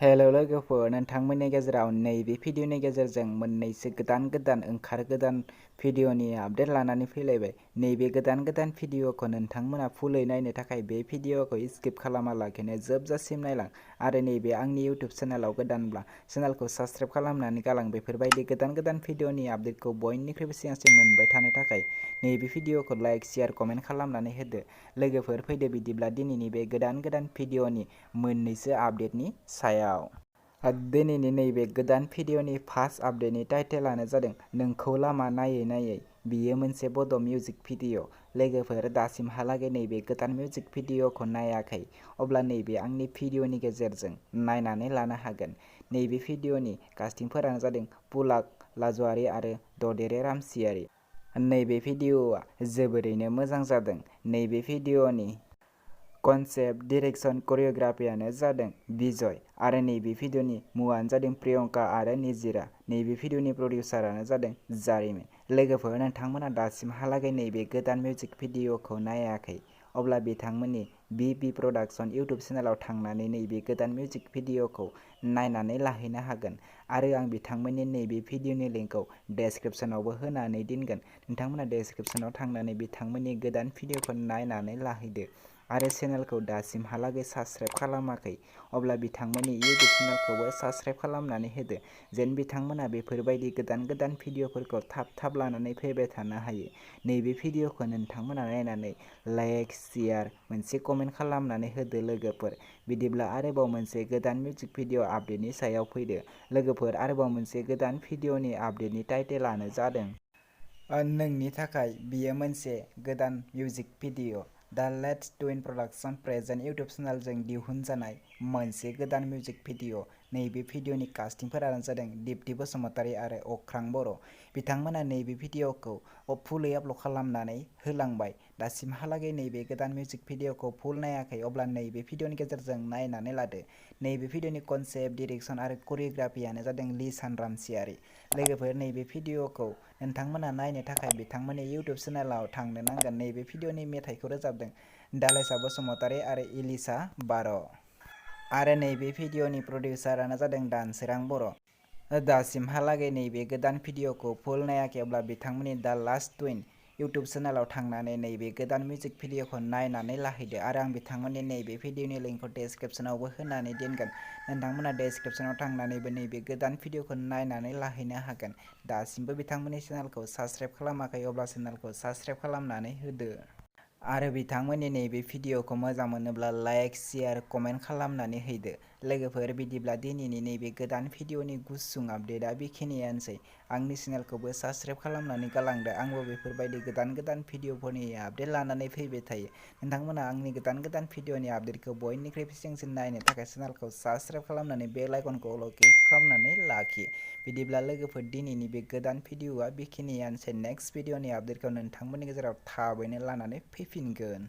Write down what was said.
हेल' लोगोफोर, नोंथांमोननि गेजेराव नैबे भिडिअनि गेजेरजों मोननैसो गोदान गोदान भिडिअनि आपडेट लानानै फैलायबाय। नैबे गोदान भिडिअखौ नोंथांमोना फुलै नायनो थाखाय बे भिडिअखौ स्किप खालामालाखिनो जोबजासिम नायलां आरो नैबे आंनि इउटिउब चेनेलाव गोदानब्ला चेनेलखौ साबस्क्राइब खालामनानै गालां। बेफोरबायदि गोदान भिडिअनि आपडेटखौ बयनिख्रुइबो सिगांसिन मोनबाय थानो थाखाय नैबे भिडिअखौ लाइक, शेयार, कमेन्ट खालामनानै होदो। लोगोफोर, फैदो बिदिब्ला दिनैनि बे गोदान भिडिअनि मोननैसो आपडेटनि सायाव। दिनैनि नैबे गोदान भिडिअनि फार्स्ट आपडेटनि टाइटेलानो जादों नोंखौ लामा नायै नायै। बियो मोनसे बड' मिउजिक भिडिअ। लोगोफोर, दासिमहालागै नैबे गोदान मिउजिक भिडिअखौ नायाखै अब्ला नैबे आंनि भिडिअनि गेजेरजों नायनानै लानो हागोन। नैबे भिडिअनि कास्टिंफोरानो जादों पुलाक लाजवारी आरो ददेरे रामसियारि। नैबे भिडिअआ जोबोरैनो मोजां जादों। नैबे भिडिअनि कनसेप्ट, डिरेक्सन, करिय'ग्राफियानो जादों बिजय आरो नैबे भिडिअनि मुङानो जादों प्रियंका आरो निजिरा। नैबे भिडिअनि प्रडिउसारानो जादों जारिमिन। लोगोफोर, नोंथांमोना दासिमहालागै नैबे गोदान मिउजिक भिडिअखौ नायाखै अब्ला बिथांमोननि बि प्रडाक्शन इउटिउब चेनेलाव थांनानै नैबे गोदान मिउजिक भिडिअखौ नायनानै लाहैनो हागोन आरो आं बिथांमोननि नैबे भिडिअनि लिंकखौ डेस्क्रिप्शनावबो होनानै दोनगोन। नोंथांमोना डेस्क्रिप्शनाव थांनानै बिथांमोननि गोदान भिडिअखौ नायनानै लाहैदो आरो चेनेलखौ दासिमहालागै साबस्क्राइब खालामाखै अब्ला बिथांमोननि इउटिउब चेनेलखौबो साबस्क्राइब खालामनानै होदो, जेन बिथांमोना बेफोरबायदि गोदान भिडिअफोरखौ थाब लानानै फैबाय थानो हायो। नैबे भिडिअखौ नोंथांमोना नायनानै लाइक, शेयार, मोनसे कमेन्ट खालामनानै होदो। लोगोफोर, बिदिब्ला आरोबाव मोनसे गोदान मिउजिक भिडिअ आपडेटनि सायाव फैदो। लोगोफोर, आरोबाव मोनसे गोदान भिडिअनि आपडेटनि टाइटेलानो जादों नोंनि थाखाय। बियो मोनसे गोदान मिउजिक भिडिअ। दा लेट्स टुइन प्रडाक्शन प्रेजेन्ट इउटिउब चेनेलजों दिहुनजानाय मोनसे गोदान मिउजिक भिडिअ। नैबे भिडिअनि कास्टिंफोरानो जादों दिप्ति बसुमतारी आरो अख्रां बर'। बिथांमोना नैबे भिडिअखौ फुलै आपल'ड खालामनानै होलांबाय। दासिमहालागै नैबे गोदान मिउजिक भिडिअखौ फुल नायाखै अब्ला नैबे भिडिअनि गेजेरजों नायनानै लादो। नैबे भिडिअनि कनसेप्ट, डिरेक्सन आरो करिय'ग्राफियानो जादों लिसान रामसियारि। लोगोफोर, नैबे भिडिअखौ नोंथांमोना नायनो थाखाय बिथांमोननि इउटिउब चेनेलाव थांनो नांगोन। नैबे भिडिअनि मेथाइखौ रोजाबदों दालाइसा बसुमतारी आरो इलिसा बार'। आरो नैबे भिडिअनि प्रडिउसारानो जादों दानसोरां बर'। दासिमहालागै नैबे गोदान भिडिअखौ फुल नायाखै अब्ला बिथांमोननि दा लास्ट टुइन इउटिउब चेनेलाव थांनानै नैबे गोदान मिउजिक भिडिअखौ नायनानै लाहैदो आरो आं बिथांमोननि नैबे भिडिअनि लिंकखौ डेस्क्रिप्शनावबो होनानै दोनगोन। नोंथांमोना डेस्क्रिप्शनाव थांनानैबो नैबे गोदान भिडिअखौ नायनानै लाहैनो हागोन। दासिमबो बिथांमोननि चेनेलखौ साबस्क्राइब खालामाखै अब्ला चेनेलखौ साबस्क्राइब खालामनानै होदो। आरो बिथांमोननि नैबे भिडिअखौ मोजां मोनोब्ला लाइक, शेयार, कमेन्ट खालामनानै हैदो। लोगोफोर, बिदिब्ला दिनैनि नैबे गोदान भिडिअनि गुसुं आपडेटआ बेखिनियानोसै। आंनि चेनेलखौबो साबस्क्राइब खालामनानै गालांदो। आंबो बेफोरबायदि गोदान भिडिअफोरनि आपडेट लानानै फैबाय थायो। नोंथांमोना आंनि गोदान भिडिअनि आपडेटखौ बयनिख्रुइबो सिगांसिन नायनो थाखाय चेनेलखौ साबस्क्राइब खालामनानै बेल आइकनखौ क्लिक खालामनानै लाखि। बिदिब्ला लोगोफोर, दिनैनि बे गोदान भिडिअआ बेखिनियानोसै। नेक्स्ट भिडिअनि आपडेटखौ नोंथांमोननि गेजेराव थाबैनो लानानै फैफिनगोन।